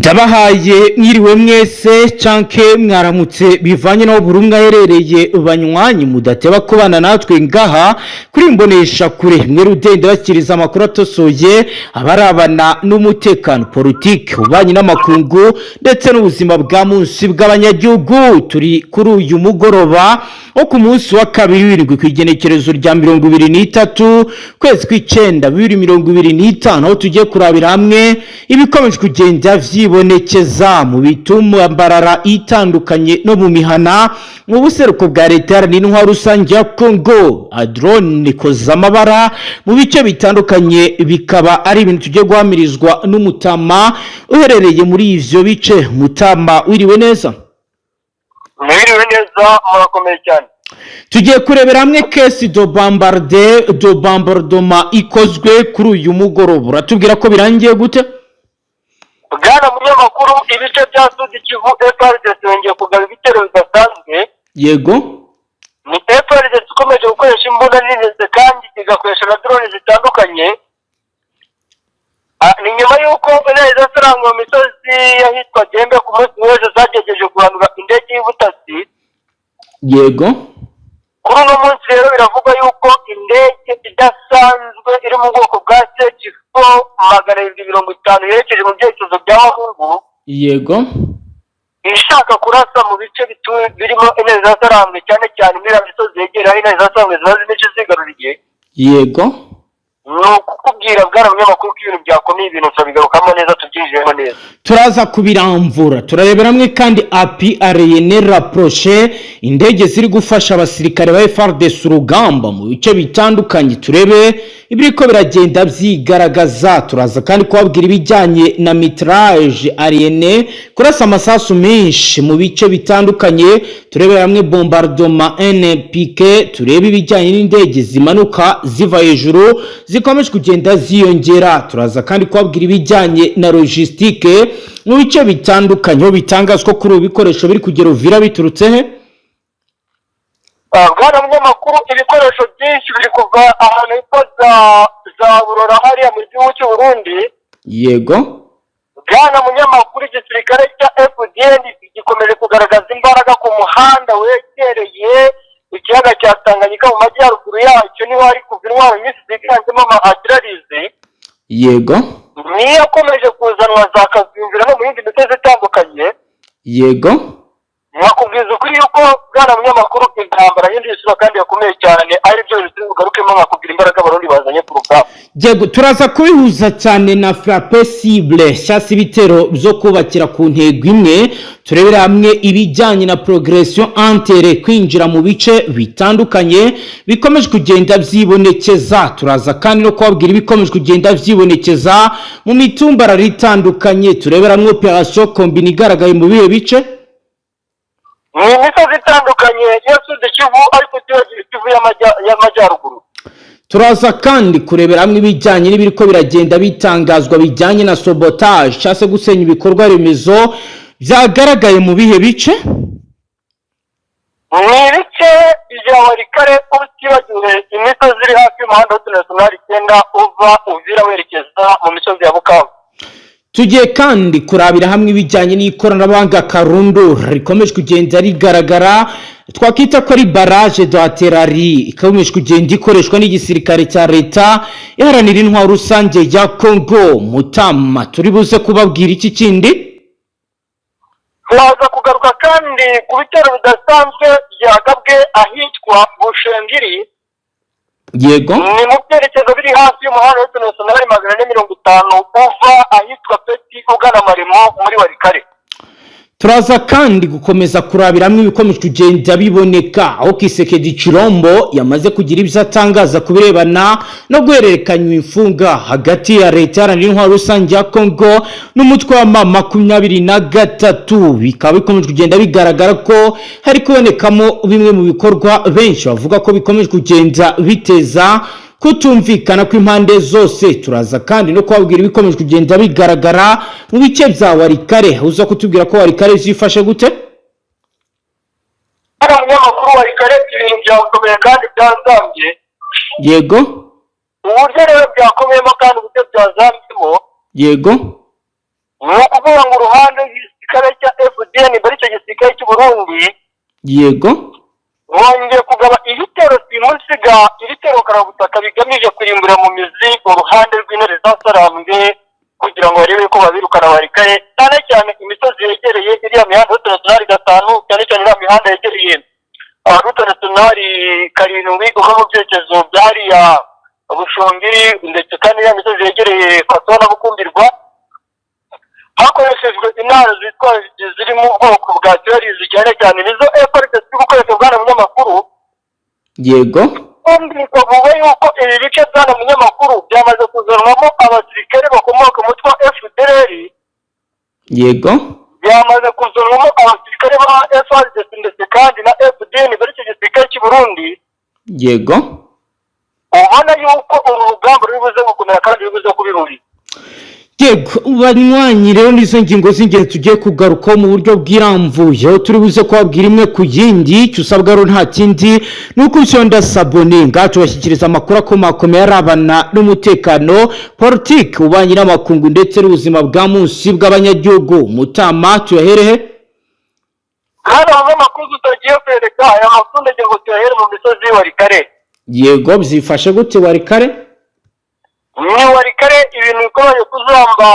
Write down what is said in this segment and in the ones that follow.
Ndabahaye mwiriwe mwese canke mwaramutse, bivanye n'aho buri umwe aherereye. Banywanyi mudateba kubana natwe ngaha kuri Mbonesha Kure, mwe rudende bakiriza amakuru atosoye abarabana n'umutekano, politiki, ububanyi n'amakungu ndetse n'ubuzima bwa munsi bw'abanyagihugu. Turi kuri uyu mugoroba wo ku munsi wa kabiri w'irindwi, ku igenekerezo rya 23 kwezi kw'icenda 2025, aho tugiye kurabira hamwe ibikomeje kugenda vyibonekeza mu bitumambarara itandukanye no mu mihana mu buseruko bwa Leta Iharanira Intwaro Rusange ya Congo. Drone ikoze amabara mu bice bitandukanye, bikaba ari ibintu tugiye guhamirizwa n'umutama uherereye muri ivyo bice. Mutama, wiriwe neza? Mwiriwe neza, murakomeye cyane. Tugiye kurebera hamwe case de bombardement ikozwe kuri uyu mugoroba. Uratubwira ko birangiye gute? Bwana munyamakuru, ibice bya Sud Kivu, FARDC yongeye kugaba ibitero bidasanzwe. Ni FARDC ikomeje gukoresha imbunda nini kandi igakoresha na drone zitandukanye. Ni nyuma y'uko intare zasarangwa mu misozi y'ahitwa Gembe ku munsi w'ejo zagerageje guhanura indege y'ubutasi. Kuri uno munsi rero biravugwa yuko indege idasanzwe iri mu bwoko bwa CH-4 750 yerekeje mu byerekezo bya Wahungu, ishaka kurasa mu bice birimo intare zasarambwe, cyane cyane muri iriya misozi yegereye aho intare zasarambwe ziba zimenshi zigaruriye. Ni ukukubwira, bwana munyamakuru, ko ibintu byakomeye, ibintu turabigarukamo neza, tubyinjiyemo neza. Turaza kubiramvura. Turarebera hamwe kandi appui aérien rapproché, indege ziri gufasha abasirikare ba FARDC urugamba mu bice bitandukanye, turebe ibiriko biragenda vyigaragaza. Turaza kandi kubabwira ibijyanye na mitraillage aérienne, kurasa amasasu menshi mu bice bitandukanye. Turebera hamwe bombardement NPK, turebe ibijyanye n'indege zimanuka ziva hejuru zikomeje kugenda ziyongera. Turaza kandi kubabwira ibijyanye na logistique mu bice bitandukanye, aho bitangazwa ko kuri ubu ibikoresho biri kugera Uvira biturutse he? Bwana munyamakuru, ibikoresho byinshi biri kuva ahantu hitwa za Burora hariya mu gihugu cy'u Burundi. Bwana munyamakuru, igisirikare cya FDN gikomeje kugaragaza imbaraga ku muhanda wegereye ikiyaga cya Tanganyika. Mu majyaruguru yacyo niho hari kuva intwaro nyinshi ziganjemo ama artilleries, niyo akomeje kuzanwa za Kazimvira no mu yindi misozi itandukanye. Nkakubwiza ukuri yuko, bwana munyamakuru, intambara y'indi isura kandi yakomeye cyane, ari byo bintu turi bugarukemo, nkakubwira imbaraga Abarundi bazanye ku rugamba. Yego, turaza kubihuza cyane na frappe ciblée, cyangwa se ibitero byo kubakira ku ntego imwe. Turebera hamwe ibijyanye na progression en terrain, kwinjira mu bice bitandukanye bikomeje kugenda byibonekeza. Turaza kandi no kubabwira ibikomeje kugenda byibonekeza mu mitumbararo itandukanye. Turebera hamwe opération combinée igaragaye mu bihe bice? Ni imisozi itandukanye ya Sud Kivu, ariko utibagiwe Kivu y'Amajyaruguru. Turaza kandi kurebera hamwe ibijyanye n'ibiriko biragenda bitangazwa bijyanye na sabotage, cyangwa se gusenya ibikorwa remezo, byagaragaye mu bihe bice? Ni ibice bya Walikale, utibagiwe imisozi iri hafi y'umuhanda wa nationale 9 uva Uvira werekeza mu misozi ya Bukavu. Tugiye kandi kurabira hamwe ibijyanye n'ikoranabuhanga karundura rikomeje kugenda rigaragara, twakita ko ari barrage d'artillerie, ikomeje kugenda ikoreshwa n'igisirikare cya Leta Iharanira Intwaro Rusange ya Congo. Mutama, turi buze kubabwira iki kindi? Turaza kugaruka kandi ku bitero bidasanzwe byagabwe ahitwa Bushengiri. Ni mu byerekezo biri hafi y'umuhanda wa nationale 450 uva ahitwa Peti ugana Maremo muri Walikale. Turaza kandi gukomeza kurabira hamwe ibikomeje kugenda biboneka aho Tshisekedi Tshilombo yamaze kugira ibyo atangaza ku birebana no guhererekanya imfunga hagati ya Leta Iharanira Intwaro Rusange ya Congo n'umutwe wa M23. Bikaba bikomeje kugenda bigaragara ko hari kubonekamo bimwe mu bikorwa benshi bavuga ko bikomeje kugenda biteza kutumvikana kw'impande zose. Turaza kandi no kubabwira ibikomeje kugenda bigaragara mu bice bya Walikale. Uza kutubwira ko Walikale zifashe gute? Hano umunyamakuru, Walikale ibintu byakomeye kandi byazambye. Uburyo rero byakomeyemo kandi uburyo byazambyemo. Ni ukuvuga ngo uruhande rw'igisirikare cya FDN, mbere icyo gisirikare cy'u Burundi, bongeye kugaba ibitero simusiga, ibitero karabutaka bigamije kurimbura mu mizi uruhande rw'intare za Sarambwe, kugira ngo barebe ko babirukana barikaye, cyane cyane imisozi yegereye iriya mihanda route nationale 5, cyane cyane iriya mihanda yegereye route nationale 7 uva mu byerekezo bya hariya Bushongiri, ndetse kandi iriya misozi yegereye Fatona Bukumbirwa, hakoreshejwe intwaro zitwa ziri mu bwoko bwa artillery, cyane cyane nizo FARDC ziri gukoresha, bwana munyamakuru. Kandi bikavuga yuko ibi bice, bwana munyamakuru, byamaze kuzanwamo abasirikare bakomoka mu mutwe wa FDLR, byamaze kuzanwamo abasirikare ba FARDC ndetse kandi na FDN bari icyo gisirikare cy'u Burundi. Ubona yuko uru rugamba ruri buze gukomera kandi ruri buze kubihurira. Yego, banywanyi, rero nizo ngingo z'ingenzi tugiye kugarukaho mu buryo bwirambuye, aho turi buze kubabwira imwe ku yindi. Icyo usabwa rero nta kindi ni uko usonda s'abonner. Ngaha tubashyikiriza amakuru akomakomeye arabana n'umutekano, politiki, ububanyi n'amakungu ndetse n'ubuzima bwa munsi bw'abanyagihugu. Mutama, tuyaherehe? Hano hamwe amakuru tutagiye kwereka, aya makuru ndagira ngo tuyahere mu misozi Warikare. Yego, byifashe gute Warikare? Ni Warikare ibintu bikomeje kuzamba,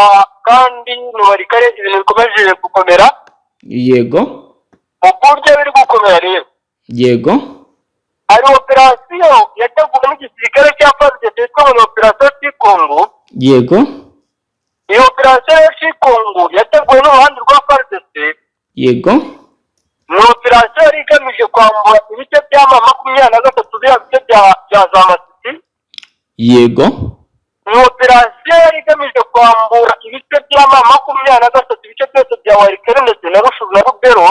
kandi ni Warikare ibintu bikomeje gukomera. Uburyo biri gukomera rero, hari operasiyo yateguwe n'igisirikare cya FARDC yitwa ngo ni operasiyo Tikongo. Iyo operasiyo ya Tikongo yateguwe n'uruhande rwa FARDC. Ni operasiyo yari igamije kwambura ibice bya M23, biriya bice bya za Masisi. Ni operasiyo yari igamije kwambura ibice bya M23, ibice byose bya Warikare ndetse na Rutshuru na Rubero,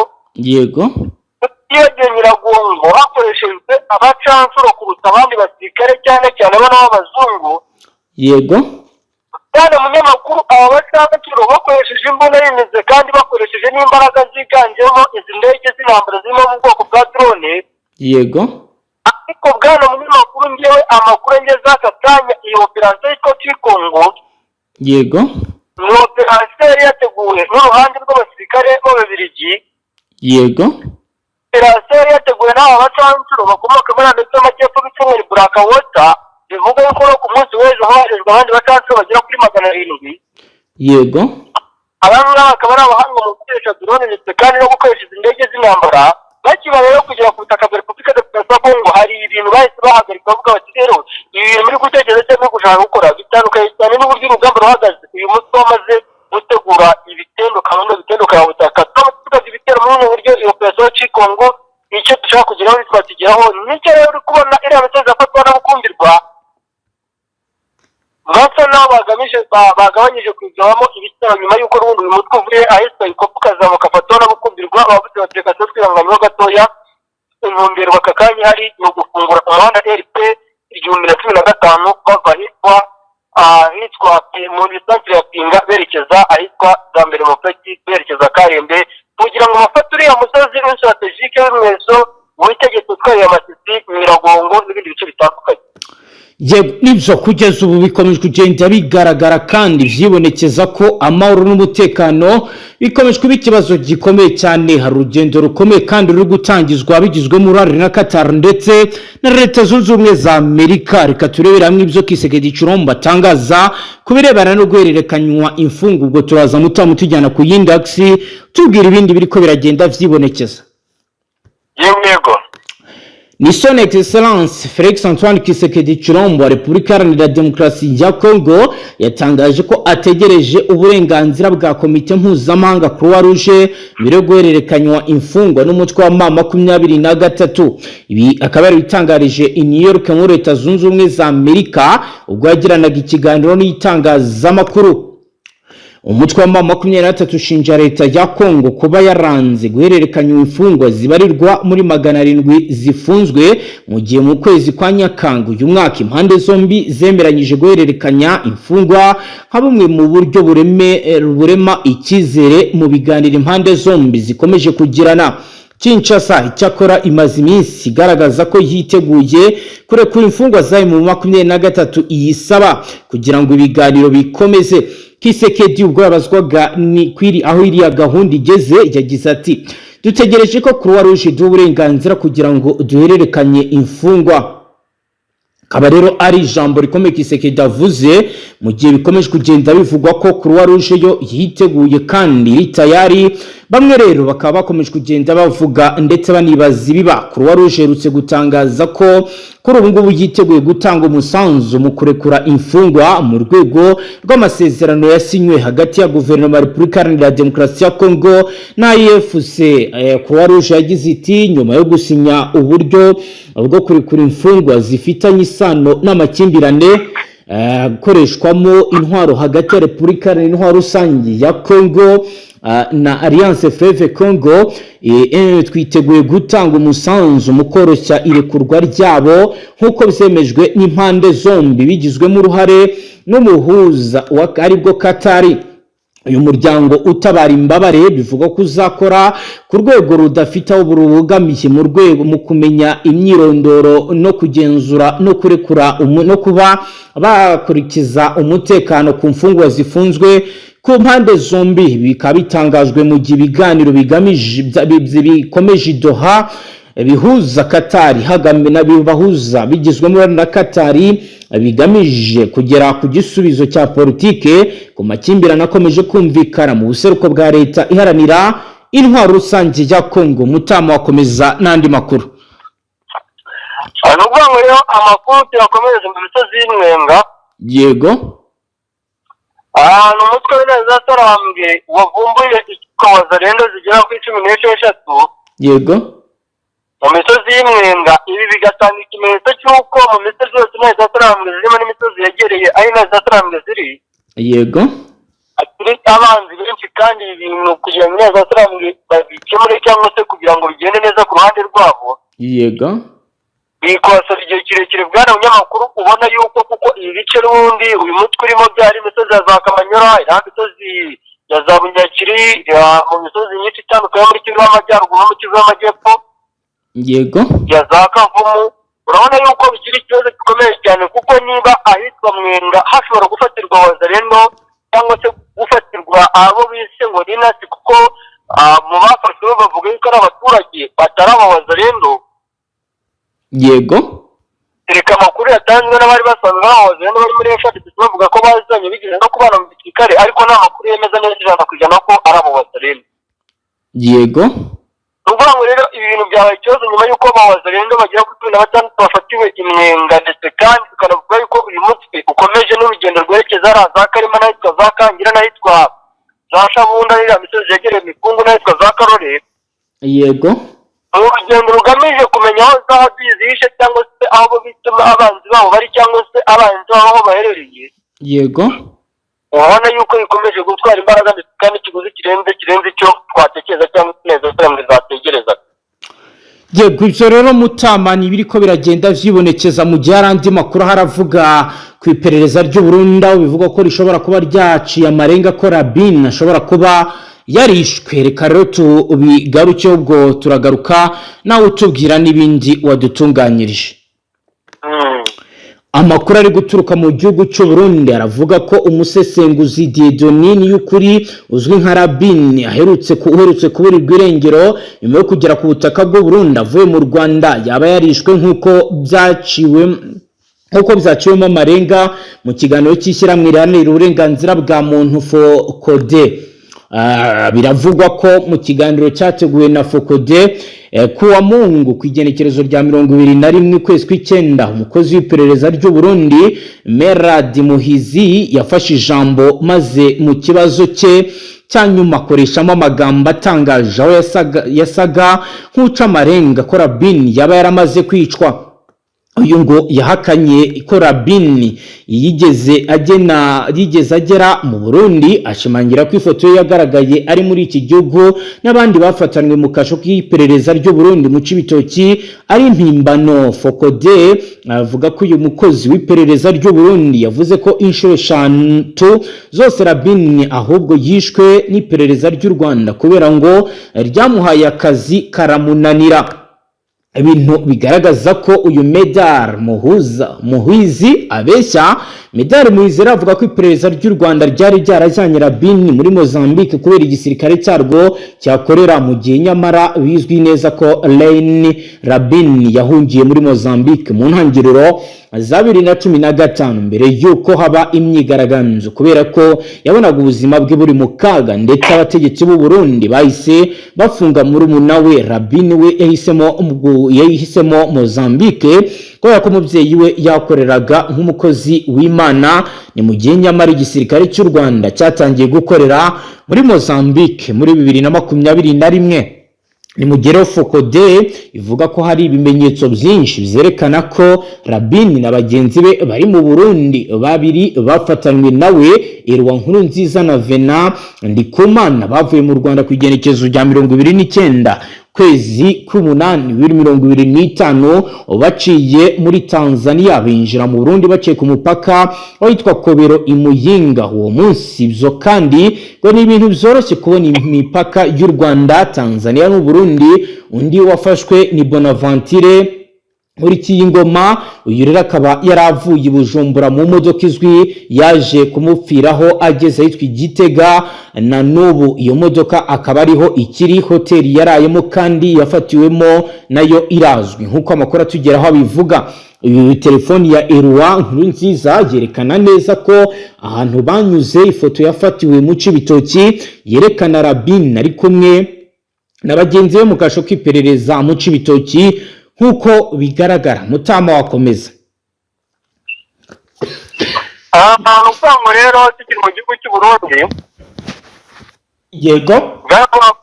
tutibagiwe Nyiragongo, hakoreshejwe abacancuro kuruta abandi basirikare, cyane cyane bano b'abazungu. Kandi munyamakuru, aba bacancuro bakoresheje imbunda yimize kandi bakoresheje n'imbaraga ziganjemo izi ndege z'intambara zirimo mu bwoko bwa drone. Ariko bwana munyamakuru, ngewe amakuru ngeze aka kanya, iyi operasiyo yitwa Kikongo ni operasiyo yari yateguwe n'uruhande rw'abasirikare b'Ababiligi. Operasiyo yari yateguwe n'aba bacancuro bakomoka muri Amerika y'Amajyepfo b'icyumweru Black Water, bivuga yuko no ku munsi w'ejo hoherejwe abandi bacancuro bagera kuri 700. Aba ngaba bakaba ari abahanga mu gukoresha drone ndetse kandi no gukoresha izi ndege z'intambara. Bakimara rero kugera ku butaka bwa Repubulika Demokarasi ya Kongo, hari ibintu bahise bahagarika, bavuga bati: "Rero ibi bintu muri gutekereza cyangwa muri gushaka gukora bitandukanye cyane n'uburyo urugamba ruhagaze." Uyu mutwe wamaze gutegura ibitendo kamwe, ibitendo butaka, tugabye ibitero muri buno buryo. Iyo operasiyo Cikongo, icyo dushaka kugeraho ntitwakigeraho. Nicyo rero uri kubona iriya misozi yafatwa n'abakumbirwa, basa n'aho bagamije bagabanyije kuyigabamo ibitero nyuma y'uko n'ubundi uyu mutwe uvuye ahitwa Ikopo ukazamuka afatwa n'abakumbirwa. Bavuze bati: "Reka tube twihanganyeho gatoya." Intumbero aka kanya ihari ni ugufungura umuhanda RP 1015, bava ahitwa muri santire ya Pinga berekeza ahitwa Zambere Mupeki, berekeza Karembe, kugira ngo bafate uriya musozi uri stratégique w'Imweso witegetse utwaye Amasisi, Nyiragongo n'ibindi bice bitandukanye. Yego, nibyo, kugeza ubu bikomeje kugenda bigaragara kandi vyibonekeza ko amahoro n'umutekano bikomeje kuba ikibazo gikomeye cyane. Hari urugendo rukomeye kandi ruri gutangizwa bigizwemo uruhare na Qatar ndetse na Leta Zunze Ubumwe za Amerika. Reka turebere hamwe ibyo Tshisekedi Tshilombo atangaza ku birebana no guhererekanywa imfungwa. Ubwo turaza mutamu tujyana ku yindi axi, tubwira ibindi biriko biragenda vyibonekeza. Yego. Ni Son Excellence Felix Antoine Tshisekedi Tshilombo wa Repubulika Iharanira Demokarasi ya Congo yatangaje ko ategereje uburenganzira bwa komite mpuzamahanga Croix Rouge mbere yo guhererekanywa imfungwa n'umutwe wa M23. Ibi akaba yarabitangarije i New York muri Leta Zunze Ubumwe za Amerika, ubwo yagiranaga ikiganiro n'itangazamakuru. Umutwe wa M23 ushinja leta ya Congo kuba yaranze guhererekanya imfungwa zibarirwa muri 700 zifunzwe, mu gihe mu kwezi kwa Nyakanga uyu mwaka impande zombi zemeranyije guhererekanya imfungwa nka bumwe mu buryo burema icyizere mu biganiro impande zombi zikomeje kugirana. Kinshasa icyakora imaze iminsi igaragaza ko yiteguye kurekura imfungwa zayo mu 23 iyisaba kugira ngo ibiganiro bikomeze. Tshisekedi ubwo yabazwaga ni kwiri aho iriya gahunda igeze, yagize ati: "Dutegereje ko Croix Rouge iduha uburenganzira kugira ngo duhererekanye imfungwa." Akaba rero ari ijambo rikomeye Tshisekedi avuze mu gihe bikomeje kugenda bivugwa ko Croix Rouge yo yiteguye kandi iri tayari. Bamwe rero bakaba bakomeje kugenda bavuga ndetse banibaza ibiba. Croix Rouge iherutse gutangaza ko kuri ubu ngubu yiteguye gutanga umusanzu mu kurekura imfungwa mu rwego rw'amasezerano yasinywe hagati ya Guverinoma ya Repubulika Iharanira Demokarasi ya Kongo na AFC. Croix Rouge yagize iti: "Nyuma yo gusinya uburyo bwo kurekura imfungwa zifitanye isano n'amakimbirane gukoreshwamo intwaro hagati ya Repubulika Iharanira Intwaro Rusange ya Kongo na Alliance Fleuve Congo, twiteguye gutanga umusanzu mu koroshya irekurwa ryabo nk'uko byemejwe n'impande zombi bigizwemo uruhare n'umuhuza aribwo Katari." Uyu muryango utabara imbabare bivugwa ko uzakora ku rwego rudafite aho rubogamiye mu rwego mu kumenya imyirondoro no kugenzura no kurekura no kuba bakurikiza umutekano ku mfungwa zifunzwe ku mpande zombi. Bikaba bitangajwe mu gihe ibiganiro bigamije bikomeje i Doha bihuza Katari bibahuza bigizwemo uruhare na Katari, bigamije kugera ku gisubizo cya politike ku makimbirane akomeje kumvikana mu buseruko bwa Leta Iharanira Intwaro Rusange ya Kongo. Mutama, wakomeza n'andi makuru. Ni ukuvuga ngo rero amakuru tuyakomereze mu misozi y'Imwenga. Ahantu umutwe w'Intare za Sarambwe wavumbuye wazalendo zigera kuri 16 mu misozi y'Imwenga. Ibi bigatanga ikimenyetso cy'uko mu misozi yose Intare za Sarambwe zirimo n'imisozi yegereye aho Intare za Sarambwe ziri hakiri abanzi benshi, kandi ibi bintu kugira ngo Intare za Sarambwe babikemure cyangwa se kugira ngo bigende neza ku ruhande rwabo bikosora igihe kirekire. Bwana munyamakuru, ubona yuko kuko ibi bice n'ubundi uyu mutwe urimo byari imisozi ya za Kamanyora, iriya misozi ya za Bunyakiri, mu misozi myinshi itandukanye muri Kivu y'Amajyaruguru no mu Kivu y'Amajyepfo, ya za Kavumu, urabona yuko bikiri ikibazo gikomeye cyane, kuko niba ahitwa Mwenga hashobora gufatirwa wazalendo cyangwa se gufatirwa abo bise ngo ni nasi, kuko mu bafashwe bo bavuga yuko ari abaturage batari aba wazalendo. Reka amakuru yatanzwe n'abari basanzwe ari abawazalendo bari muri FARDC bavuga ko bazanye bigeze no kubana mu gisirikare, ariko nta makuru yemeza neza 100% ko ari abo wazalendo. Ni ukuvuga ngo rero ibi bintu byabaye ikibazo nyuma y'uko abawazalendo bagera kuri 16 bafatiwe Imwenga, ndetse kandi bikanavuga yuko uyu mutwe ukomeje n'urugendo rwerekeza hariya za Karima n'ahitwa za Kangira n'ahitwa za Shabunda, n'iriya misozi yegereye Mikungu n'ahitwa za Karore. Ni urugendo rugamije kumenya aho za zihishe cyangwa se aho bituma abanzi babo bari cyangwa se abanzi babo aho baherereye. Urabona yuko bikomeje gutwara imbaraga ndetse kandi ikiguzi kirenze icyo twatekereza cyangwa se neza zategereza. Yego, ibyo rero Mutama ni ibiri ko biragenda vyibonekeza mu gihe hari andi makuru haravuga ku iperereza ry'Uburundi, aho bivugwa ko rishobora kuba ryaciye amarenga ko Rabin ashobora kuba yarishwe. Reka rero tubigarukeho, ubwo turagaruka nawe utubwira n'ibindi wadutunganyirije. Amakuru ari guturuka mu gihugu cy'u Burundi aravuga ko umusesenguzi Dieudonné Niyukuri uzwi nka Rabin aherutse uherutse kuburirwa irengero nyuma yo kugera ku butaka bw'u Burundi avuye mu Rwanda yaba yarishwe, nk'uko byaciwemo amarenga mu kiganiro cy'ishyirahamwe riharanira uburenganzira bwa muntu FOCODE. Biravugwa ko mu kiganiro cyateguwe na FOCODE kuwa Mungu ku igenekerezo rya 21 ukwezi kw'icyenda, umukozi w'iperereza ry'u Burundi Merad Muhizi yafashe ijambo, maze mu kibazo cye cya nyuma akoreshamo amagambo atangaje, aho yasaga nk'uca amarenga ko Rabin yaba yaramaze kwicwa. Uyu ngo yahakanye ko Rabin yigeze agena yigeze agera mu Burundi, ashimangira ko ifoto ye yagaragaye ari muri iki gihugu n'abandi bafatanwe mu kasho k'iperereza ry'u Burundi mu Cibitoki ari impimbano. FOCODE avuga ko uyu mukozi w'iperereza ry'u Burundi yavuze ko inshuro eshatu zose Rabin ahubwo yishwe n'iperereza ry'u Rwanda kubera ngo ryamuhaye akazi karamunanira. Ibintu bigaragaza ko uyu Medar Muhuza Muhizi abeshya. Medar Muhizi rero avuga ko iperereza ry'u Rwanda ryari ryarajyanye Rabini muri Mozambique kubera igisirikare cyarwo cyakorera, mu gihe nyamara bizwi neza ko Rein Rabini yahungiye muri Mozambique mu ntangiriro za 2015, mbere y'uko haba imyigaragambyo, kubera ko yabonaga ubuzima bwe buri mu kaga. Ndetse abategetsi b'u Burundi bahise bafunga murumuna we. Rabini we yahisemo Mozambique kubera ko umubyeyi we yakoreraga nk'umukozi w'Imana. Ni mu gihe nyamara igisirikare cy'u Rwanda cyatangiye gukorera muri Mozambique muri 2021. Ni mu gihe FOCODE ivuga ko hari ibimenyetso byinshi byerekana ko Rabini na bagenzi be bari mu Burundi. Babiri bafatanywe nawe, Irwa Nkuru Nziza na Vena Ndikumana, bavuye mu Rwanda ku igenekerezo rya 29 kwezi k'umunani 2025, baciye muri Tanzania, binjira mu Burundi baciye ku mupaka witwa Kobero i Muyinga uwo munsi. Ibyo kandi ngo ni ibintu byoroshye kubona imipaka y'u Rwanda, Tanzania n'u Burundi. Undi wafashwe ni Bonaventure Nkurikiyingoma. Uyu rero akaba yaravuye i Bujumbura mu modoka izwi, yaje kumupfiraho ageze ahitwa Igitega. Na n'ubu iyo modoka akaba ariho ikiri. Hoteli yarayemo kandi yafatiwemo nayo irazwi, nk'uko amakuru atugeraho abivuga. Uyu telefoni ya Erwa Nkuru Nziza yerekana neza ko ahantu banyuze, ifoto yafatiwe mu Cibitoki yerekana Rabin ari kumwe na bagenzi be mu kasho k'iperereza mu Cibitoki, nk'uko bigaragara. Mutama, wakomeza. Aha hantu ngo rero tukiri mu gihugu cy'u Burundi. Yego.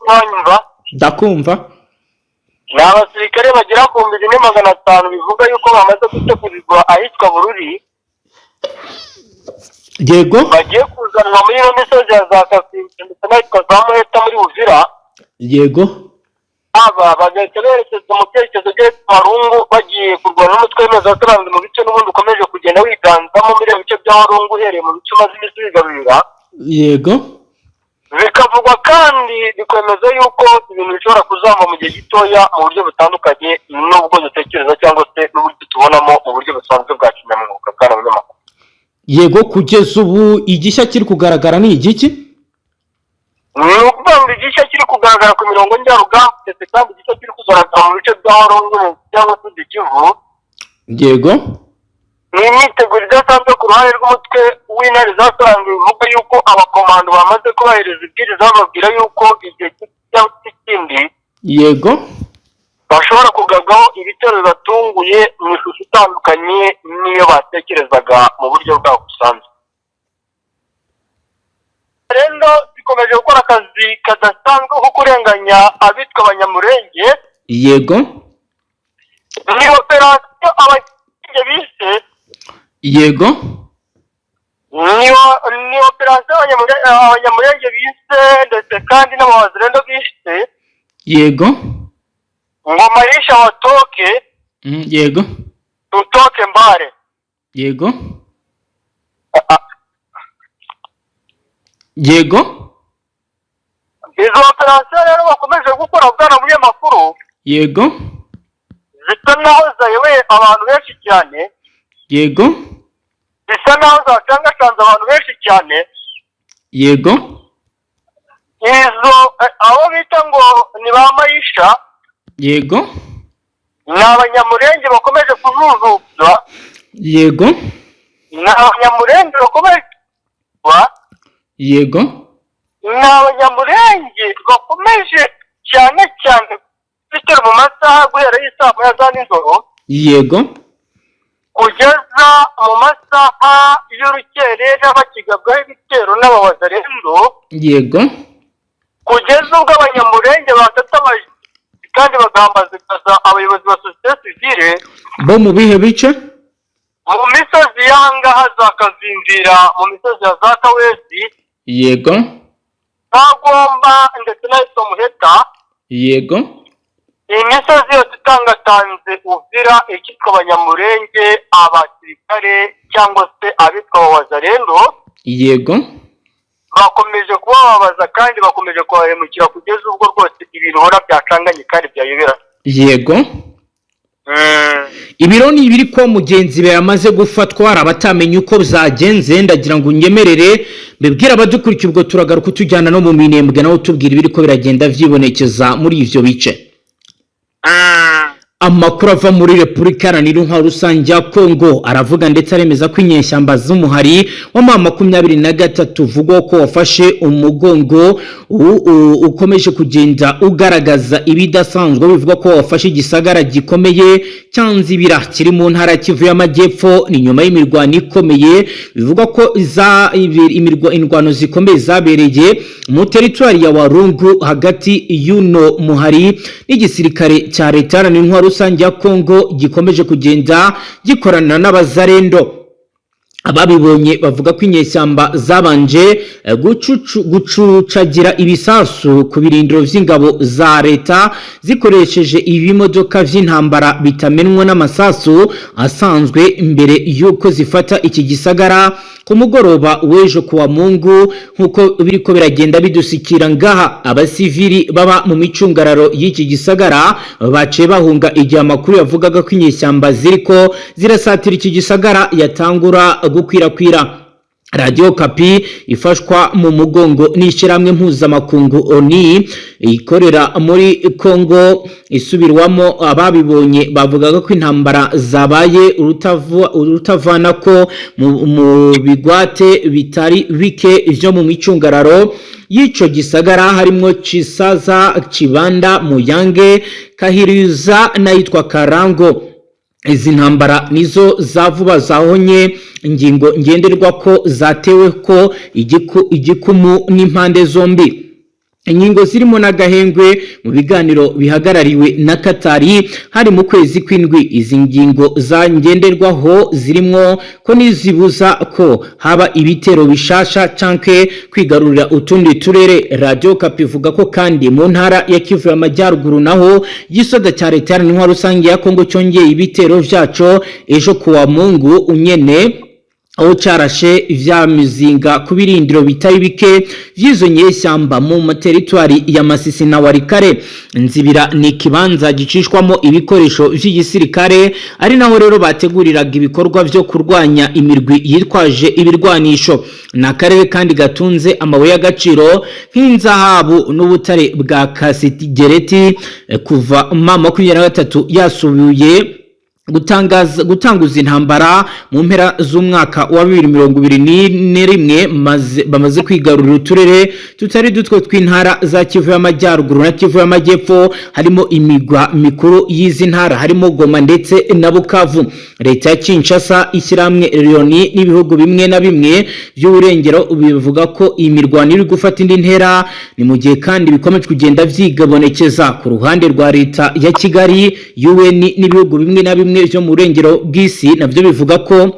Bwanyumva? Ndakumva. Ni abasirikare bagera ku 4500 bivuga yuko bamaze gutegurirwa ahitwa Bururi. Bagiye kuzanwa muri ino misozi ya za Kasinge ndetse n'ahitwa za Muheta muri Uvira. Aba bagahita berekeza mu byerekezo by'ahitwa Warungu, bagiye kurwana n'umutwe w'impuzamugambi mu bice n'ubundi ukomeje kugenda wiganzamo muri ibyo bice bya Warungu, uhereye mu bice umaze iminsi wigarurira. Bikavugwa kandi bikwemeza yuko ibintu bishobora kuzamba mu gihe gitoya mu buryo butandukanye n'ubwo dutekereza cyangwa se n'uburyo tubonamo mu buryo busanzwe bwa kinyamwuga, bwana munyamakuru. Yego, kugeza ubu igishya kiri kugaragara ni igiki? Ni ukuvuga ngo igishya kiri kugaragara ku mirongo njyarugamba, ndetse kandi igishya kiri kugaragara mu bice bya Warungu cyangwa se Kivu, ni imyiteguro idasanzwe ku ruhande rw'umutwe w'Intare zasobanuye, bivuga yuko abakomando bamaze kubahiriza ibwiriza, bababwira yuko igihe cyangwa se ikindi bashobora kugabwaho ibitero bibatunguye mu ishusho itandukanye n'iyo batekerezaga mu buryo bwabo busanzwe. Rero zikomeje gukora akazi kadasanzwe ko kurenganya abitwa Abanyamurenge. Ni operasiyo Abanyamurenge bise ni operasiyo Abanyamurenge bise, ndetse kandi n'Abawazirendo bise ngo "Maisha watoke, tutoke mbare". Izo operasiyo rero bakomeje gukora, bwana munyamakuru, zisa naho zayoboye abantu benshi cyane, bisa naho zacangacanze abantu benshi cyane. Izo abo bita ngo ni ba Mayisha ni Abanyamurenge bakomeje kujujubya, ni Abanyamurenge bakomeje ni Abanyamurenge bakomeje cyane cyane bitero mu masaha guhera y'isaa 1 za nijoro kugeza mu masaha y'urukerera, bakigabwaho ibitero n'Abawazarendo, kugeza ubwo Abanyamurenge batatabaje kandi bagambaza abayobozi ba sosiyete sivile. Bo mu bihe bice? Mu misozi y'ahangaha za Kazinzira, mu misozi ya za Kawesi, Ntagomba ndetse n'ahitwa Muheta. Iyi misozi yose itangatanze Uvira, ikitwa Abanyamurenge, abasirikare cyangwa se abitwa Abawazarendo bakomeje kubababaza kandi bakomeje kubahemukira, kugeza ubwo rwose ibintu ubona byacanganye kandi byayobera. Ibiro ni ibiri ko mugenzi be yamaze gufatwa, hari abatamenya uko byagenze. Ndagira ngo unyemerere mbibwire abadukurikiye, ubwo turagaruka utujyana no mu Minembwe, nawe utubwira ibiri ko biragenda vyibonekeza muri ivyo bice. Amakuru ava muri Repubulika Iharanira Intwaro Rusange ya Kongo aravuga ndetse aremeza ko inyeshyamba z'umuhari wa M23 uvugwa ko wafashe umugongo ukomeje kugenda ugaragaza ibidasanzwe, bivuga ko wafashe igisagara gikomeye cya Nzibira kiri mu ntara ya Kivu y'Amajyepfo. Ni nyuma y'imirwano ikomeye bivugwa ko indwano zikomeye zabereye mu teritwari ya Warungu hagati y'uno muhari n'igisirikare cya Leta Iharanira Intwaro Rusange ya Kongo gikomeje kugenda gikorana n'Abazarendo. Ababibonye bavuga ko inyeshyamba zabanje gucucagira ibisasu ku birindiro vy'ingabo za leta zikoresheje ibimodoka vy'intambara bitamenwa n'amasasu asanzwe, mbere y'uko zifata iki gisagara ku mugoroba w'ejo kuwa Mungu, nk'uko biriko biragenda bidusikira ngaha. Abasivili baba mu micungararo y'iki gisagara baciye bahunga igihe amakuru yavugaga ko inyeshyamba ziriko zirasatira iki gisagara yatangura gukwirakwira. Radiyo Okapi ifashwa mu mugongo n'ishyirahamwe mpuzamakungu ONU ikorera muri Congo isubirwamo. Ababibonye bavugaga ko intambara zabaye urutavana ko mu bigwate bitari bike vyo mu micungararo y'ico gisagara, harimwo Cisaza, Kibanda, Muyange, Kahiriza n'ayitwa Karango. Izi ntambara nizo za vuba zahonye ingingo ngenderwa ko zatewe ko igikumu n'impande zombi, ingingo zirimo n'agahengwe mu biganiro bihagarariwe na Katari hari mu kwezi kw'indwi. Izi ngingo za ngenderwaho zirimo ko nizibuza ko haba ibitero bishasha canke kwigarurira utundi turere. Radio Okapi ivuga ko kandi mu ntara ya Kivu y'Amajyaruguru naho igisoda cya Leta Iharanira Intwaro Rusange ya Kongo cyongeye ibitero vyaco ejo kuwa Mungu unyene, aho carashe vya mizinga ku birindiro bitari bike vy'izo nyeshyamba mu materitwari ya Masisi na Walikale. Nzibira ni ikibanza gicishwamo ibikoresho vy'igisirikare, ari naho rero bateguriraga ibikorwa vyo kurwanya imirwi yitwaje ibirwanisho. Ni akarere kandi gatunze amabuye y'agaciro nk'inzahabu n'ubutare bwa kasitigereti. Kuva M23 yasubiye gutangaza gutanguza intambara mu mpera z'umwaka wa 2021, bamaze kwigarurira uturere tutari dutwe tw'intara za Kivu y'Amajyaruguru na Kivu y'Amajyepfo, harimo imigwa mikuru y'izi ntara, harimo Goma ndetse na Bukavu. Leta ya Kinshasa, ishyirahamwe Loni n'ibihugu bimwe na bimwe by'uburengero bivuga ko iyi mirwano iri gufata indi ntera. Ni mu gihe kandi bikomeje kugenda vyigabonekeza ku ruhande rwa leta ya Kigali. UN n'ibihugu bimwe na bimwe byo mu burengero bw'isi navyo bivuga ko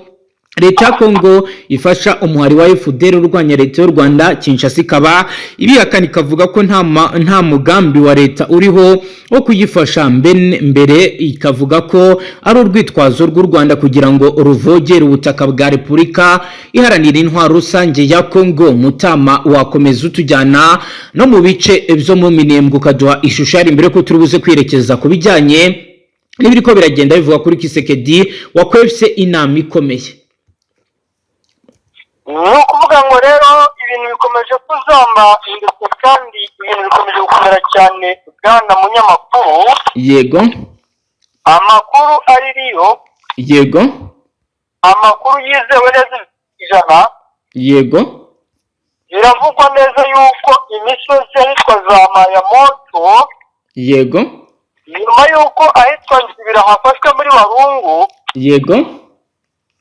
leta ya Kongo ifasha umuhari wa FDLR urwanya leta y'u Rwanda. Kinshasa ikaba ibihakana, ikavuga ko nta mugambi wa leta uriho wo kuyifasha, mbere ikavuga ko ari urwitwazo rw'u Rwanda kugira ngo ruvogere ubutaka bwa Repubulika Iharanira Intwaro Rusange ya Kongo. Mutama, wakomeza utujyana no mu bice byo mu Minembwe, ukaduha ishusho yari mbere ko turi buze kwerekeza ku bijyanye n'ibiriko biragenda bivuga kuri Tshisekedi wakwefse inama ikomeye. Ni ukuvuga ngo rero ibintu bikomeje kuzamba, ndetse kandi ibintu bikomeje gukomera cyane, bwana munyamakuru. Amakuru aririyo, amakuru yizewe neza 100%, biravugwa neza yuko imisozi ahitwa za Mayamoto, nyuma yuko ahitwa Nzibira hafashwe muri Warungu,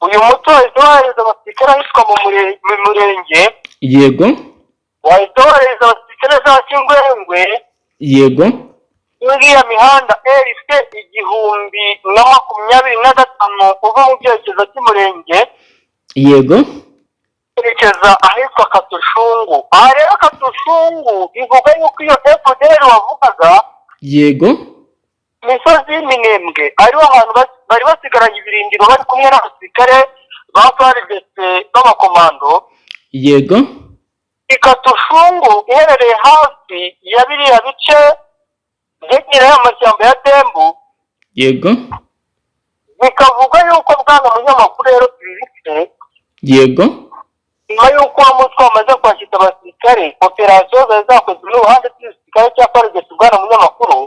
uyu muto wahise wohereza abasirikare ahitwa mu murenge, wahise wohereza abasirikare za Kingwengwe, iriya mihanda RC 1025 uva mu byerekezo by'umurenge werekeza ahitwa Katushungu. Aha rero Katushungu bivuga yuko iyo FDLR wavugaga, imisozi y'Iminembwe ariho hantu bari basigaranye ibirindiro, bari kumwe n'abasirikare ba FARDC b'abakomando. Ikatushungu iherereye hafi ya biriya bice byegereye amashyamba ya Dembu. Bikavugwa yuko, bwana munyamakuru, rero ibi bice, nyuma y'uko uwo mutwe wamaze kwakira abasirikare, operasiyo zari zakozwe n'uruhande rw'igisirikare cya FARDC, bwana munyamakuru,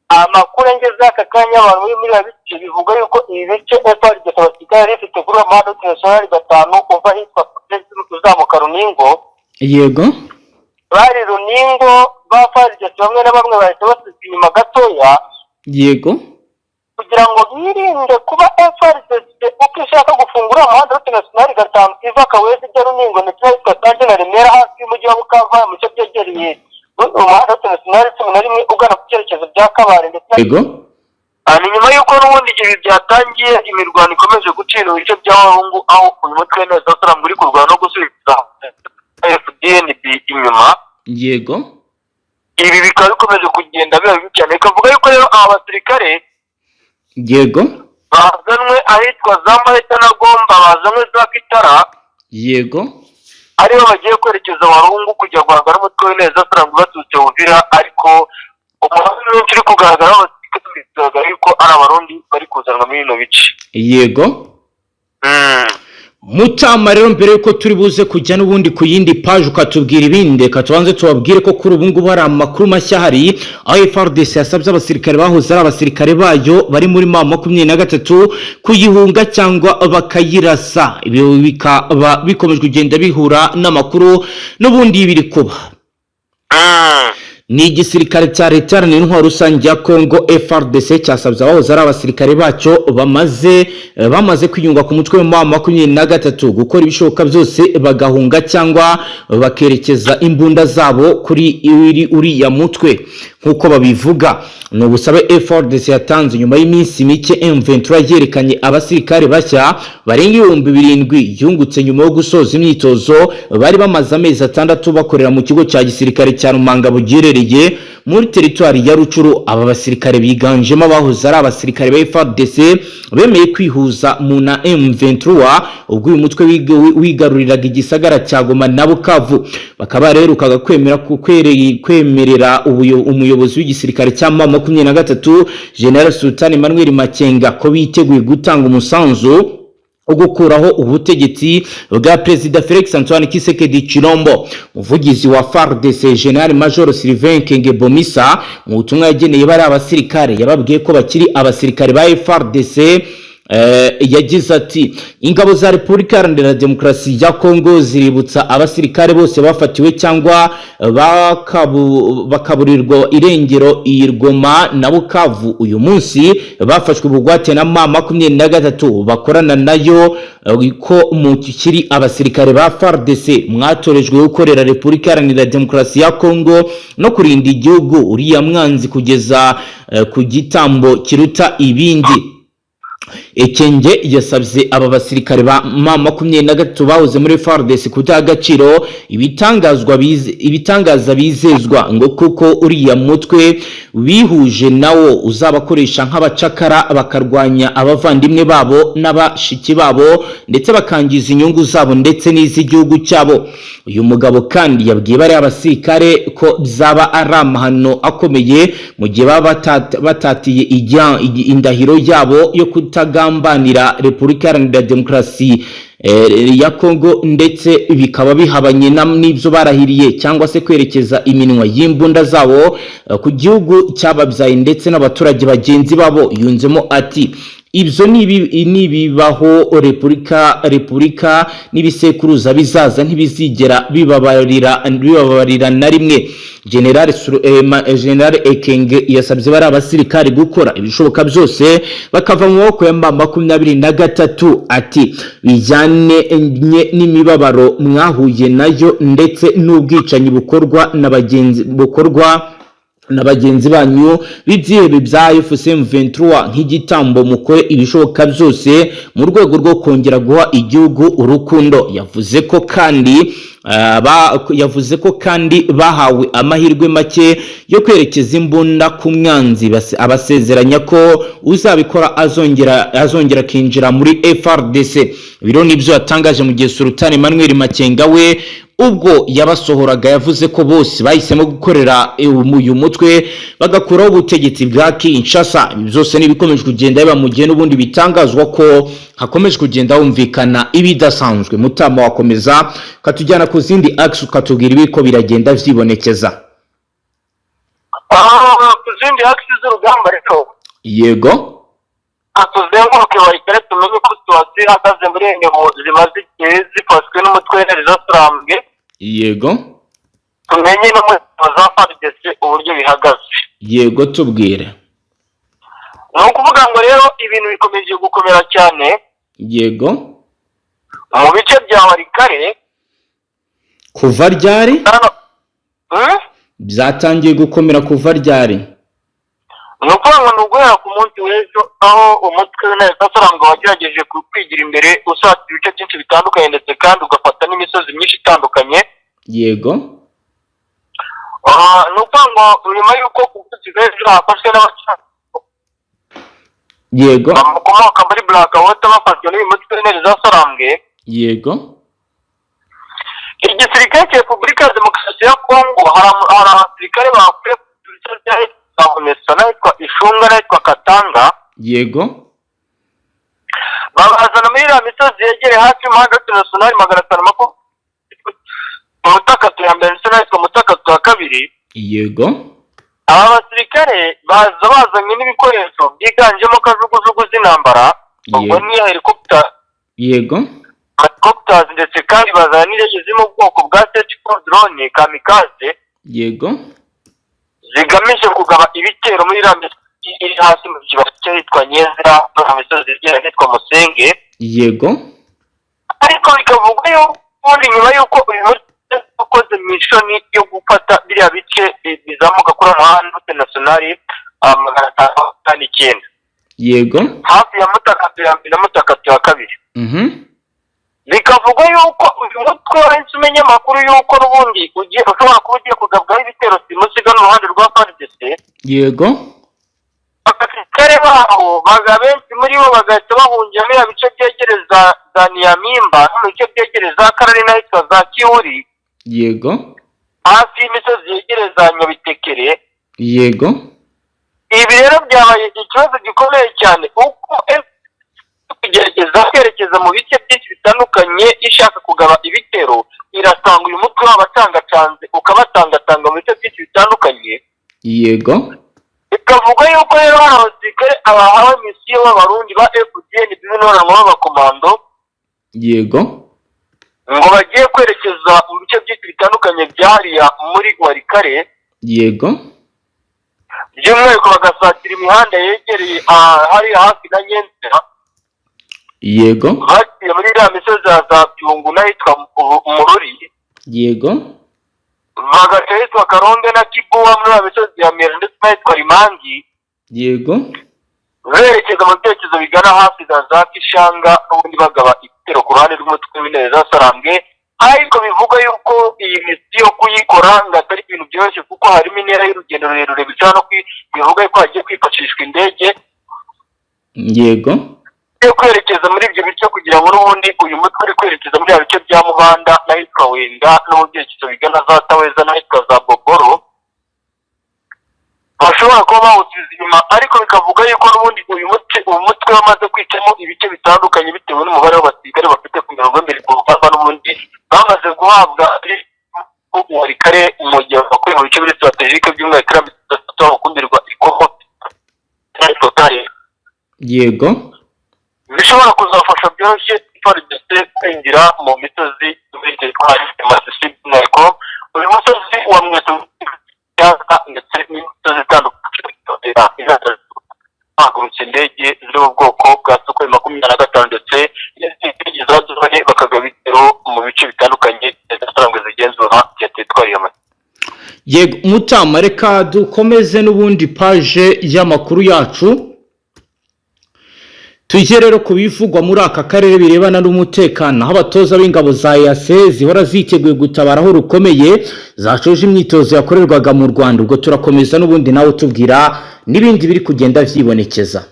amakuru ngeze aka kanya abantu muri biriya bice bivuga yuko ibi bice FARDC abasirikare rifite kuri uwo muhanda nationale 5 uva ahitwa uzamuka Runingo, bari Runingo ba FARDC bamwe na bamwe bahita basubiza inyuma gatoya kugira ngo birinde kuba FARDC uko ishaka gufungura umuhanda wa nationale 5 iva Kawezi ijya Runingo ndetse n'ahitwa Sange na Remera hafi y'umujyi wa Bukavu, mu bice byegereye umuhanda wa nationale 11 ugana ku cyerekezo bya Kabare ndetse ni nyuma y'uko n'ubundi ibi byatangiye, imirwano ikomeje gucira ibice bya Walungu, aho uyu mutwe neza uri kurwana no gusubiza FDNB inyuma. Ibi bikaba bikomeje kugenda biba bibi cyane, bikavuga yuko rero aba basirikare bazanwe ahitwa za Maheta na Gomba, bazanwe za Kitara, aribo bagiye kwerekeza Walungu kujya guhangana n'umutwe w'ineza baturutse Uvira. Ariko umuhanda mwinshi uri kugaragara abasirikare, bigaragara yuko ari Abarundi bari kuzanwa muri bino bice. Mutama, rero mbere yuko turi buze kujya n'ubundi ku yindi paji ukatubwira ibindi, reka tubanze tubabwire ko kuri ubu ngubu hari amakuru mashya ahari, aho FARDC yasabye abasirikare bahoze ari abasirikare bayo bari muri M23 kuyihunga cyangwa bakayirasa. Ibi bikaba bikomeje kugenda bihura n'amakuru n'ubundi biri kuba. Ni igisirikare cya Leta Iharanira Intwaro Rusange ya Congo, FARDC, cyasabye abahoze ari abasirikare bacyo bamaze kwiyunga ku mutwe wa 23 gukora ibishoboka byose bagahunga cyangwa bakerekeza imbunda zabo kuri uriya mutwe nk'uko babivuga. Ni ubusabe FARDC yatanze nyuma y'iminsi mike M23 yerekanye abasirikare bashya barenga 7000 yungutse nyuma yo gusoza imyitozo bari bamaze amezi 6 bakorera mu kigo cya gisirikare cya Rumanga giherereye muri teritwari ya Rutshuru. Aba basirikare biganjemo abahoze ari abasirikare ba FARDC bemeye kwihuza mu na M23 ubwo uyu mutwe wigaruriraga igisagara cya Goma na Bukavu. Bakaba baherukaga kwemera kwemerera umuyobozi w'igisirikare cya M23, General Sultan Emmanuel Makenga, ko biteguye gutanga umusanzu wo gukuraho ubutegetsi bwa Perezida Felix Antoine Tshisekedi Tshilombo. Umuvugizi wa FARDC, General Major Sylvain Ekenge Bomisa, mu butumwa yageneye bari abasirikare yababwiye ko bakiri abasirikare ba FARDC. Yagize ati: "Ingabo za Repubulika Iharanira Demokarasi ya Kongo ziributsa abasirikare bose bafatiwe cyangwa bakaburirwa irengero i Goma na Bukavu uyu munsi bafashwe bugwate na M23 bakorana nayo ko mukiri abasirikare ba FARDC mwatorejwe gukorera Repubulika Iharanira Demokarasi ya Kongo no kurinda igihugu uriya mwanzi kugeza ku gitambo kiruta ibindi." Ekenge yasabye aba basirikare ba M23 bahoze muri FARDC kudaha agaciro ibitangaza bizezwa, ngo kuko uriya mutwe bihuje nawo uzabakoresha nk'abacakara, bakarwanya abavandimwe babo n'abashiki babo, ndetse bakangiza inyungu zabo ndetse n'iz'igihugu cyabo. Uyu mugabo kandi yabwiye bariya basirikare ko byaba ari amahano akomeye mu gihe baba batatiye indahiro yabo yo kutagambanira Repubulika Iharanira Demokarasi ya Kongo, ndetse bikaba bihabanye n'ibyo barahiriye, cyangwa se kwerekeza iminwa y'imbunda zabo ku gihugu cyababyaye ndetse n'abaturage bagenzi babo. Yunzemo ati: "Ibyo nibibaho, repubulika n'ibisekuruza bizaza ntibizigera bibabarira na rimwe." General Ekenge yasabye bari abasirikari gukora ibishoboka byose bakava mu maboko ya M23. Ati: "Bijyane n'imibabaro mwahuye nayo ndetse n'ubwicanyi bukorwa na bagenzi banyu b'ibyihebe bya AFC M23 nk'igitambo, mukore ibishoboka byose mu rwego rwo kongera guha igihugu urukundo." Yavuze ko kandi bahawe amahirwe make yo kwerekeza imbunda ku mwanzi, abasezeranya ko uzabikora azongera akinjira muri FARDC. Biro nibyo yatangaje mu gihe Sultan Emmanuel Makenga we Ubwo yabasohoraga yavuze ko bose bahisemo gukorera uyu mutwe, bagakuraho ubutegetsi bwa Kinshasa. Ibi byose n'ibikomeje kugenda biba mu gihe n'ubundi bitangazwa ko hakomeje kugenda humvikana ibidasanzwe. Mutama, wakomeza ukatujyana ku zindi axes, ukatubwira ibiko biragenda vyibonekeza. Ku zindi axes z'urugamba rero, tuzenguruke Walikale, tumenye uko situation ihagaze muri eneo zimaze igihe zifashwe n'umutwe w'Intare Sarambwe. Tumenye no muri za FARDC uburyo bihagaze. Yego, tubwire. Ni ukuvuga ngo rero ibintu bikomeje gukomera cyane mu bice bya Walikale. Kuva ryari? Hano? Byatangiye gukomera kuva ryari? Ni ukuvuga ngo ni uguhera ku munsi w'ejo, aho umutwe w'Intare Sarambwe wagerageje kwigira imbere, usatira ibice byinshi bitandukanye, ndetse kandi ugafata n'imisozi myinshi itandukanye. Ni ukuvuga ngo nyuma y'uko ku munsi w'ejo hafashwe n'abacamanza bakomoka muri Black Water, bafashwe n'uyu mutwe w'Intare za Sarambwe, igisirikare cya Repubulika ya Demokarasi ya Kongo, hari abasirikare bakuye ku bice bya Mumesa n'ahitwa Ishunga n'ahitwa Katanga, babazana muri iriya misozi yegereye hafi y'umuhanda w'international 520, Mutakatu ya mbere ndetse n'ahitwa Mutakatu ya kabiri. Aba basirikare baza bazanye n'ibikoresho byiganjemo kajugujugu z'intambara, ubwo ni helicopter, helicopters, ndetse kandi bazana n'indege ziri mu bwoko bwa Search drone kamikaze, zigamije kugaba ibitero muri iriya misozi iri hasi mu kibaya cy'ahitwa Nyezira no mu misozi igera ahitwa Musenge. Ariko bikavugwa yuko ubundi nyuma y'uko uyu mutwe ukoze mission yo gufata biriya bice bizamuka kuri umuhanda national 559, hafi ya Mutakatu ya mbere na Mutakatu ya kabiri, bikavugwa yuko uyu mutwe wahise umenya amakuru y'uko n'ubundi ugiye ushobora kuba ugiye kugabwaho ibitero simusiga n'uruhande rwa FARDC. Abasirikare baho baga benshi muri bo bagahita bahungira muri biriya bice byegereza za Niyamimba no mu bice byegereza Karari n'ahitwa za Kiwuri, hafi y'imisozi yegereza Nyabitekere. Ibi rero byabaye ikibazo gikomeye cyane, uko kugerageza kwerekeza mu bice byinshi bitandukanye ishaka kugaba ibitero, irasanga uyu mutwe wabacangacanze, ukabatangatanga mu bice byinshi bitandukanye. Bikavugwa yuko rero hari abasirikare abahawe mission b'Abarundi ba FDN b'intore b'abakomando, ngo bagiye kwerekeza mu bice byinshi bitandukanye byahariya muri Walikale, by'umwihariko bagasatira imihanda yegereye hariya hafi na Nyenzera, baciye muri iriya misozi ya za Byungu n'ahitwa Mururi, bagaca ahitwa Karonge na Kibuwa muri iriya misozi ya Mera ndetse n'ahitwa Rimangi, berekeza mu byerekezo bigana hafi za Kishanga, n'ubundi bagaba ibitero ku ruhande rw'umutwe w'Intare za Sarambwe. Ariko bivuga yuko iyi mission kuyikora ngo atari ibintu byoroshye, kuko harimo intera y'urugendo rurerure, bishobora no bivuga yuko hagiye kwifashishwa indege yo kwerekeza muri ibyo bice, kugira ngo n'ubundi uyu mutwe uri kwerekeza muri bya bice bya Mubanda n'ahitwa Wenda no mu byerekezo bigana za Taweza n'ahitwa za Boboro, bashobora kuba bawusubiza inyuma. Ariko bikavuga yuko n'ubundi uyu mutwe wamaze kwicamo ibice bitandukanye, bitewe n'umubare w'abasirikare bafite ku mirongo y'imbere ku rugamba, n'ubundi bamaze guhabwa Walikale mu gihe bakuye mu bice biri stratégique, by'umwihariko iriya misozi bakundirwa ikomo totale, bishobora kuzafasha byoroshye FARDC kwinjira mu misozi muri teritwari Masisi, by'umwihariko uyu musozi wa Mweso ndetse n'imisozi itandukanye. Hagurutse indege ziri mu bwoko bwa Sukhoi 25 ndetse n'izindi za drone, bakagaba ibitero mu bice bitandukanye zisanzwe zigenzura ya teritwari ya Masisi. Yego Mutama, reka dukomeze n'ubundi page y'amakuru yacu, tujye rero ku bivugwa muri aka karere birebana n'umutekano, aho abatoza b'ingabo za EAC zihora ziteguye gutabara aho rukomeye zashoje imyitozo yakorerwaga mu Rwanda. Ubwo turakomeza n'ubundi nawe tubwira n'ibindi biri kugenda vyibonekeza.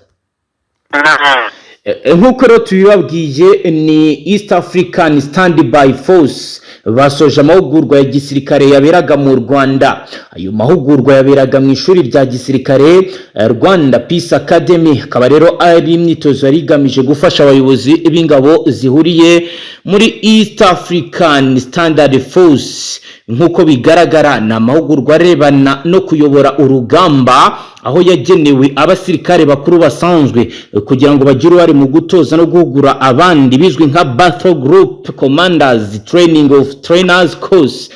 Nk'uko rero tubibabwiye, ni East African Standby Force basoje amahugurwa ya gisirikare yaberaga mu Rwanda. Ayo mahugurwa yaberaga mu ishuri rya gisirikare Rwanda Peace Academy, akaba rero ari imyitozo yari igamije gufasha abayobozi b'ingabo zihuriye muri East African Standard Force. Nk'uko bigaragara, ni amahugurwa arebana no kuyobora urugamba, aho yagenewe abasirikare bakuru basanzwe kugira ngo bagire uruhare mu gutoza no guhugura abandi, bizwi nka Battle Group Commanders Training of Trainers Course.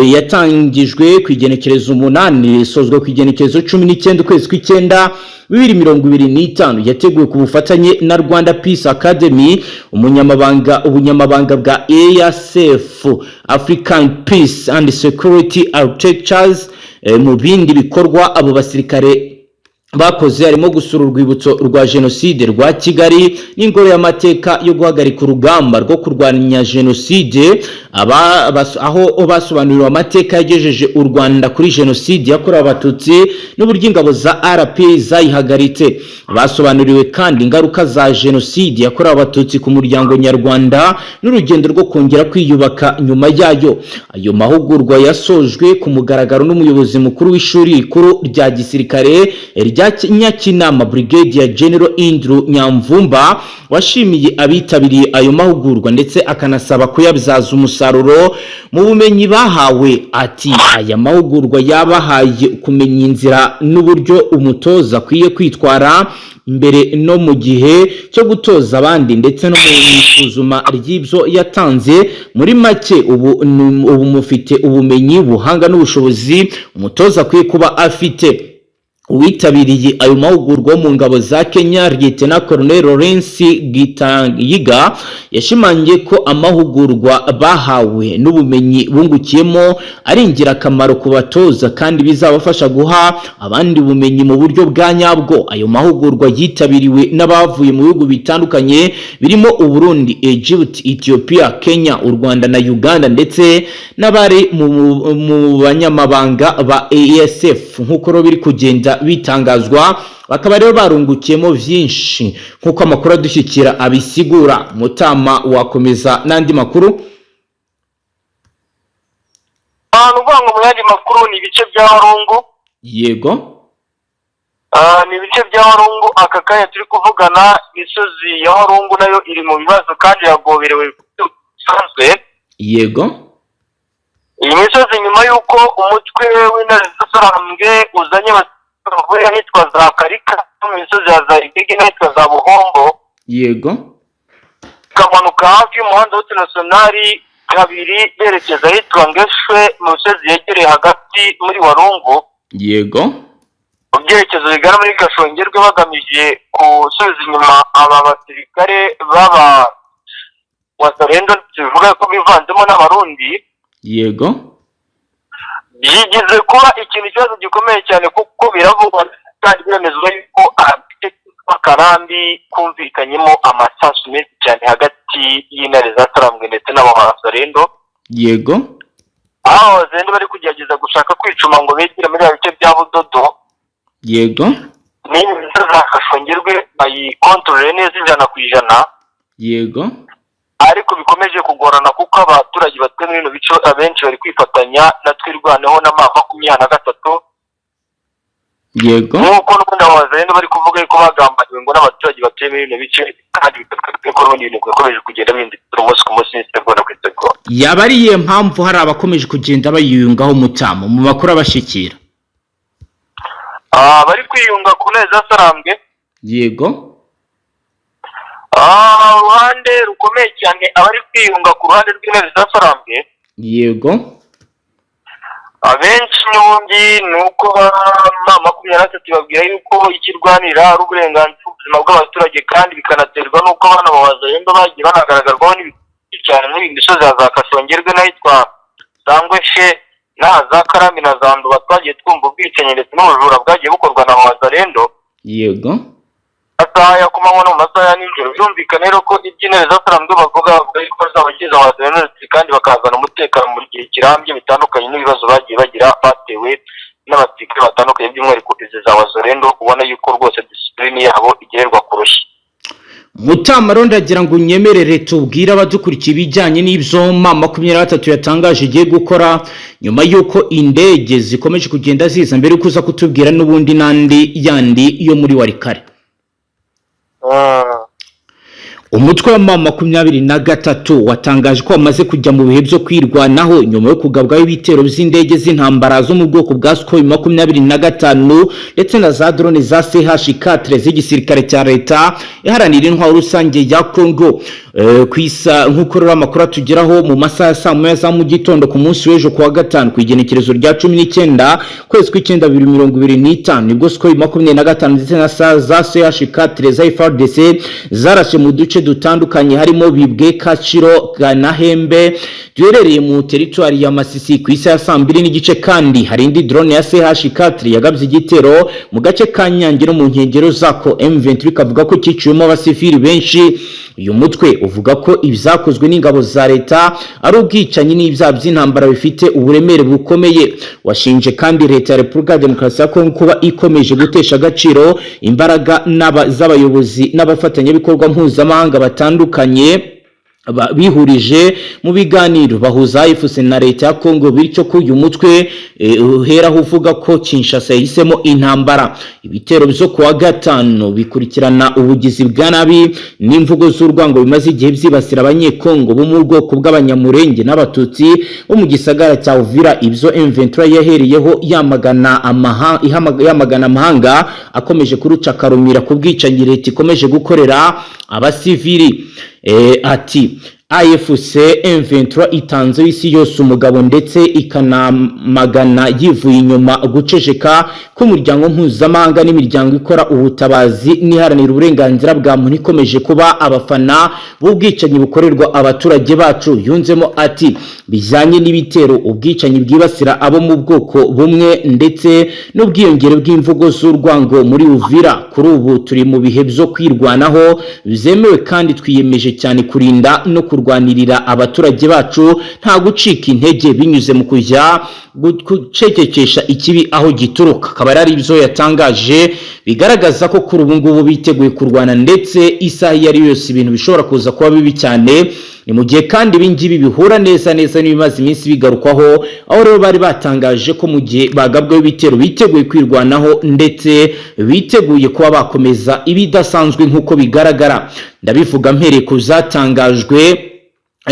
Yatangijwe ku igenekerezo 8, isozwa ku igenekerezo 19 ukwezi kw'icyenda 2025. Yateguwe ku bufatanye na Rwanda Peace Academy, ubunyamabanga bwa EASF, African Peace and Security Architectures. Mu bindi bikorwa abo basirikare bakoze harimo gusura urwibutso rwa Jenoside rwa Kigali n'ingoro y'amateka yo guhagarika urugamba rwo kurwanya jenoside, aho basobanuriwe amateka yagejeje u Rwanda kuri Jenoside yakorewe Abatutsi n'uburyo ingabo za RPA zayihagaritse. Basobanuriwe kandi ingaruka za Jenoside yakorewe Abatutsi ku muryango nyarwanda n'urugendo rwo kongera kwiyubaka nyuma yayo. Ayo mahugurwa yasojwe ku mugaragaro n'umuyobozi mukuru w'ishuri rikuru rya gisirikare rya Nyakinama, Brigadier General Andrew Nyamvumba, washimiye abitabiriye ayo mahugurwa ndetse akanasaba kuyabyaza umusaruro mu bumenyi bahawe. Ati: "Aya mahugurwa yabahaye kumenya inzira n'uburyo umutoza akwiye kwitwara mbere no mu gihe cyo gutoza abandi, ndetse no mu isuzuma ry'ibyo yatanze. Muri make, ubu mufite ubumenyi, ubuhanga n'ubushobozi umutoza akwiye kuba afite." Uwitabiriye ayo mahugurwa wo mu ngabo za Kenya, Lieutenant Colonel Lawrence Gitayiga, yashimangiye ko amahugurwa bahawe n'ubumenyi bungukiyemo ari ingirakamaro ku batoza kandi bizabafasha guha abandi ubumenyi mu buryo bwa nyabwo. Ayo mahugurwa yitabiriwe n'abavuye mu bihugu bitandukanye birimo Uburundi, Egypt, Ethiopia, Kenya, u Rwanda na Uganda, ndetse n'abari mu banyamabanga ba EASF. Nk'uko rero biri kugenda bitangazwa, bakaba rero barungukiyemo byinshi nk'uko amakuru adushyikira abisigura. Mutama, wakomeza n'andi makuru? Ahantu uvuga ngo mu yandi makuru ni ibice bya Warungu. Ni ibice bya Warungu. Aka kanya turi kuvugana, imisozi ya Warungu nayo iri mu bibazo kandi yagoberewe bisanzwe. Iyi misozi, nyuma y'uko umutwe w'Intare z'Isarambwe uzanye bavuye ahitwa za Karika no mu misozi ya za Igege n'ahitwa za Buhombo, ikamanuka hafi y'umuhanda wa nationale 2 berekeza ahitwa Ngeshwe mu misozi yegereye hagati muri Warungu, mu byerekezo bigana muri Gashongerwe, bagamije gusubiza inyuma aba basirikare b'aba Wazalendo, bivuga ko bivanzemo n'Abarundi. Byigeze kuba ikintu, ikibazo gikomeye cyane, kuko biravugwa kandi biremezwa yuko agace kitwa Karambi kumvikanyemo amasasu menshi cyane hagati y'Intare za Sarambwe ndetse n'Abawazalendo, aho Abawazalendo bari kugerageza gushaka kwicuma ngo begere muri bice bya Budodo n'iyi misozi ya Gashongerwe bayikontorore neza 100%. Ariko bikomeje kugorana kuko abaturage batuye muri bino bice abenshi bari kwifatanya na Twirwaneho na M23, nk'uko n'ubundi abo Bazalendo bari kuvuga yuko bagambaniwe ngo n'abaturage batuye muri bino bice, kandi ko n'ubundi ibintu bikomeje kugenda bihindura umunsi ku munsi n'isegonda ku isegonda. Yaba ari iyihe mpamvu hari abakomeje kugenda bayiyungaho, Mutamo, mu makuru abashyikira? Bari kwiyunga ku Ntare za Sarambwe? Yego. Uruhande rukomeye cyane, abari kwiyunga ku ruhande rw'Intare za Sarambwe, abenshi n'ubundi ni uko M23 babwira yuko ikirwanira ari uburenganzira, ubuzima bw'abaturage, kandi bikanaterwa n'uko bano Bawazalendo bagiye banagaragarwaho n'ibintu cyane muri iyi misozi ya za Kasongerwe n'ahitwa Sangweshe n'aha za Karambi na za Nduba. Twagiye twumva ubwicanyi ndetse n'ubujura bwagiye bukorwa na Bawazalendo masaha ya kumanywa no mu masaha ya nijoro. Birumvikana rero ko iby'Intare za Sarambwe bavuga yuko bazabagize Abazalendo kandi bakazana umutekano mu gihe kirambye, bitandukanye n'ibibazo bagiye bagira batewe n'abasirikare batandukanye, by'umwihariko izi za Wazalendo, ubona yuko rwose disipurine yabo igererwa ku rushyi. Mutamaro, ndagira ngo unyemerere tubwire abadukurikiye ibijyanye n'ibyo M23 yatangaje igiye gukora nyuma y'uko indege zikomeje kugenda ziza, mbere yuko uza kutubwira n'ubundi n'andi yandi yo muri Walikale. Umutwe wa M23 watangaje ko wamaze kujya mu bihe byo kwirwanaho nyuma yo kugabwaho ibitero by'indege z'intambara zo mu bwoko bwa Sukhoi 25 ndetse na za drone za CH4 z'igisirikare cya Leta Iharanira Intwaro Rusange ya Congo. Kwisa nk'uko rero amakuru atugeraho, mu masaha ya saa 1 za mu gitondo ku munsi w'ejo kuwa gatanu, ku igenekerezo rya 19 kwezi kw'icyenda 2025, nibwo Sukhoi 25 ndetse na za CH4 za FARDC zarashe mu duce dutandukanye harimo Bibwe, Kaciro na Hembe duherereye mu teritwari ya Masisi. Ku isaha ya saa 2:30 kandi hari indi drone ya CH4 yagabye igitero mu gace ka Nyange no mu nkengero zako. M23 ikavuga ko cyiciwemo abasivili benshi. Uyu mutwe uvuga ko ibyakozwe n'ingabo za leta ari ubwicanyi n'ibyaha by'intambara bifite uburemere bukomeye. Washinje kandi Leta ya Repubulika ya Demokarasi ya Kongo kuba ikomeje gutesha agaciro imbaraga z'abayobozi n'abafatanyabikorwa mpuzamahanga batandukanye bihurije mu biganiro bahuza AFC na Leta ya Congo, bityo ko uyu mutwe uheraho uvuga ko Kinshasa yahisemo intambara. Ibitero byo kuwa gatanu bikurikirana ubugizi bwa nabi n'imvugo z'urwango bimaze igihe byibasira Abanyekongo bo mu bwoko bw'Abanyamurenge n'Abatutsi bo mu gisagara cya Uvira, ibyo M23 yahereyeho yamagana amahanga akomeje kuruca akarumira ku bwicanyi leta ikomeje gukorera abasivili. Ati AFC M23 itanze isi yose umugabo ndetse ikanamagana yivuye inyuma guceceka k'umuryango mpuzamahanga n'imiryango ikora ubutabazi n'iharanira uburenganzira bwa muntu ikomeje kuba abafana b'ubwicanyi bukorerwa abaturage bacu. Yunzemo ati: "Bijyanye n'ibitero, ubwicanyi bwibasira abo mu bwoko bumwe ndetse n'ubwiyongere bw'imvugo z'urwango muri Uvira, kuri ubu turi mu bihe byo kwirwanaho byemewe kandi twiyemeje cyane kurinda no kurwanirira abaturage bacu nta gucika intege, binyuze mu kujya gucecekesha ikibi aho gituruka." Akaba ari ibyo yatangaje bigaragaza ko kuri ubu ngubu biteguye kurwana, ndetse isaha iyo ari yo yose ibintu bishobora kuza kuba bibi cyane. Ni mu gihe kandi ibi ngibi bihura neza neza n'ibimaze iminsi bigarukwaho, aho rero bari batangaje ko mu gihe bagabweho ibitero biteguye kwirwanaho ndetse biteguye kuba bakomeza ibidasanzwe nk'uko bigaragara. Ndabivuga mpereye ku zatangajwe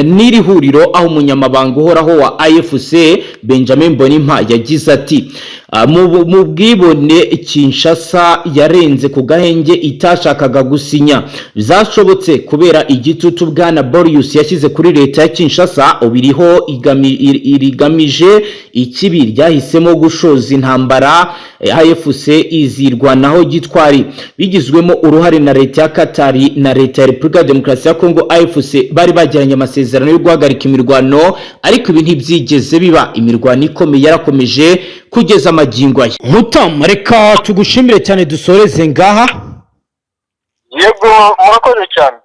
n'iri huriro, aho umunyamabanga uhoraho wa AFC Benjamin Mbonimpa yagize ati: "Mu bwibone Kinshasa yarenze ku gahenge itashakaga gusinya. Byashobotse kubera igitutu bwana Borius yashyize kuri leta ya Kinshasa. Ubu iriho irigamije ikibi ryahisemo gushoza intambara. AFC izirwanaho gitwari bigizwemo uruhare na leta ya Katari na leta ya Repubulika ya Demokarasi ya Kongo. AFC bari bagiranye amasezerano yo guhagarika imirwano, ariko ibi ntibyigeze biba. Imirwano ikomeye yarakomeje kugeza amagingo aya." Mutama, reka tugushimire cyane, dusoreze ngaha. Yego, murakoze cyane.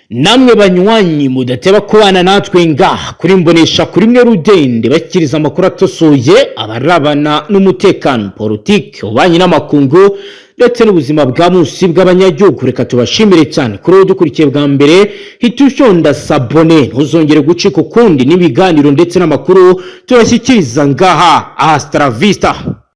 Namwe banywanyi mudateba kubana natwe ngaha kuri Mbonesha kuri mwe rudende bashyikiriza amakuru atosoye abarabana n'umutekano, politiki, ububanyi n'amakungu ndetse n'ubuzima bwa munsi bw'abanyagihugu, reka tubashimire cyane. Kuri ubu dukurikiye bwa mbere, hita ushonda s'abonner, ntuzongere gucika ukundi n'ibiganiro ndetse n'amakuru tubashyikiriza ngaha. Hasta la vista.